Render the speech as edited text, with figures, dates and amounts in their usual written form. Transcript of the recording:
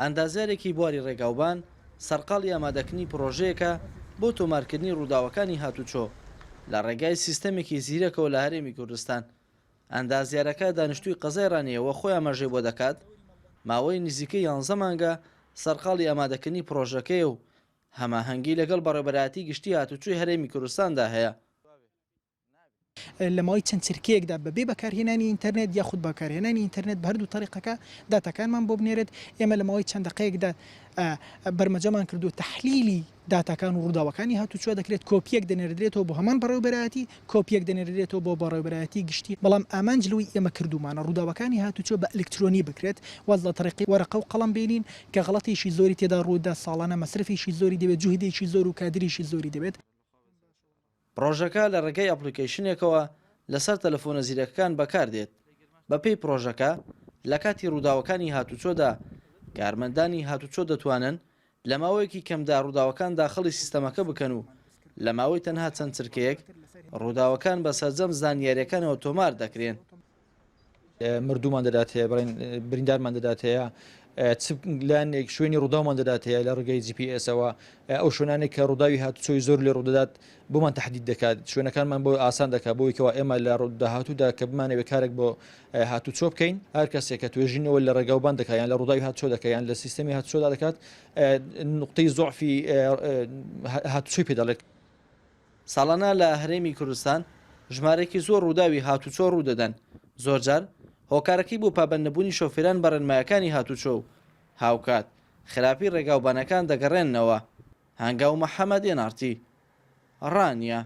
ئەندازیارێکی بواری ڕێگاوبان سەرقاڵی ئامادەکردنی پڕۆژەیەکە بۆ تۆمارکردنی ڕووداوەکانی هاتوچۆ لە ڕێگای سیستەمێکی زیرەکەوە لە هەرێمی کوردستان. ئەندازیارەکە دانیشتووی قەزای ڕانیە و خۆی ئاماژەی بۆ دەکات، ماوەی نزیکەی یانزە مانگە سەرقاڵی ئامادەکردنی پڕۆژەکەیە و هەماهەنگی لەگەڵ بەڕێوەبەرایەتی گشتی هاتوچۆی هەرێمی کوردستاندا هەیە. لە ماوەی چەند چرکەیەکدا بەبێ بەکارهێنانی ئینتەرنێت یاخود بەکارهێنانی ئینتەرنێت بە هەردوو تەریقەکە داتاکانمان بۆ بنێرێت، ئێمە لە ماوەی چەند دەقەیەکدا بەرمەجەمان کردووە تەحلیلی داتاکان و ڕووداوەکانی هاتوچۆ دەکرێت، کۆپییەک دەنێردرێتەوە بۆ هەمان بەڕێوەبەرایەتی، کۆپییەک دەنێردرێتەوە بۆ بەڕێوەبەرایەتی گشتی، بەڵام ئامانج لەوەی ئێمە کردوومانە ڕووداوەکانی هاتوچۆ بە ئەلکترۆنی بکرێت، واز لە تەریقەی وەرەقە و قەڵەم بێنین کە غەڵەتێکی زۆری تێدا ڕوودەدا، ساڵانە مەسرەفێکی زۆری دەوێت، جوهدێکی زۆر و کادرێکی زۆری دەوێت. پڕۆژەکە لە ڕێگەی ئەپڵیکەیشنێکەوە لەسەر تەلەفۆنە زیرەکەکان بەکاردێت، بەپێی پڕۆژەکە لە کاتی ڕووداوەکانی هاتوچۆدا کارمەندانی هاتوچۆ دەتوانن لە ماوەیەکی کەمدا ڕووداوەکان داخڵی سیستەمەکە بکەن و لە ماوەی تەنها چەند چرکەیەک ڕووداوەکان بە سەرجەم زانیارییەکانەوە تۆمار دەکرێن. مردوومان دەداتێ بڵێن بریندارمان دەداتەیە چ لایەنێک شوێنی ڕووداومان دەداتەیە لە ڕێگەی GPS-ەوە ئەو شوێنانێک کە ڕووداوی هاتوچۆی زۆر لێ ڕوودەدات بۆمان تهدید دەکات شوێنەکانمان بۆ ئاسان دەکات بۆی کەوا ئێمە لە داهاتوودا کە بمانەوێت کارێک بۆ هاتوچۆ بکەین هەر کەسێک کە توێژینەوە لە ڕێگاوبان دەکات یان لە ڕووداوی هاتوچۆ دەکات یان لە سیستەمی هاتوچۆدا دەکات نقطەی زۆعفی هاتوچۆی پێ دەڵێت. ساڵانە لە هەرێمی کوردستان ژمارەیەکی زۆر ڕووداوی هاتوچۆ ڕوودەدەن، زۆرجار هۆکارەکەی بۆ پابەندنەبوونی شۆفێران بە ڕێنمایەکانی هاتوچۆ و هاوکات خراپی ڕێگاوبانەکان دەگەڕێننەوە. هەنگاو محەمەد، ئێن ئاڕ تی، ڕانیە.